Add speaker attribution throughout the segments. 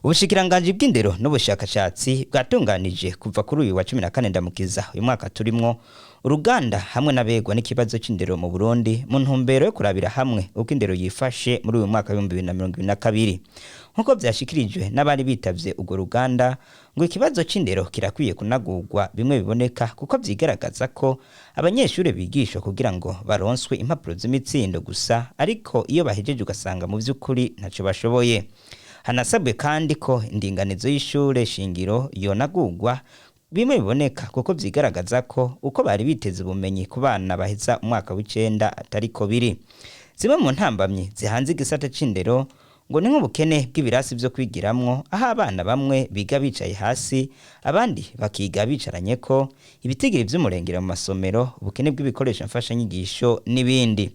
Speaker 1: Ubushikiranganji bw'indero n'ubushakashatsi bwatunganije kuva kuri uyu wa 14 Ndamukiza uyu mwaka turimwo uruganda hamwe n'abegwa n'ikibazo c'indero mu Burundi, mu ntumbero yo kurabira hamwe uko indero yifashe muri uyu mwaka wa 2022. Nk'uko vyashikirijwe n'abari bitavye urwo ruganda, ngo ikibazo c'indero kirakwiye kunagurwa bimwe biboneka, kuko vyigaragaza ko abanyeshure bigishwa kugira ngo baronswe impapuro z'imitsindo gusa, ariko iyo bahejeje ugasanga mu vy'ukuri ntaco bashoboye. Hanasabwe kandi ko indinganizo y'ishure shingiro yonagurwa bimwe biboneka, kuko vyigaragaza ko uko bari biteze ubumenyi ku bana baheza umwaka w'icenda atariko biri. Zimwe mu ntambamyi zihanze igisata c'indero ngo ni nk'ubukene bw'ibirasi vyo kwigiramwo, aho abana bamwe biga bicaye hasi, abandi bakiga bicaranye, ko ibitigiri vy'umurengera mu masomero, ubukene bw'ibikoresho mfashanyigisho n'ibindi.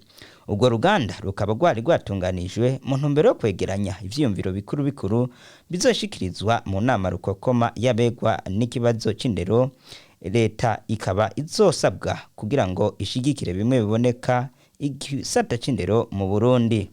Speaker 1: Urwo ruganda rukaba rwari rwatunganijwe mu ntumbero yo kwegeranya ivyiyumviro bikuru bikuru bizoshikirizwa mu nama rukokoma y'abegwa n'ikibazo c'indero. Leta ikaba izosabwa kugira ngo ishigikire bimwe biboneka igisata c'indero mu Burundi.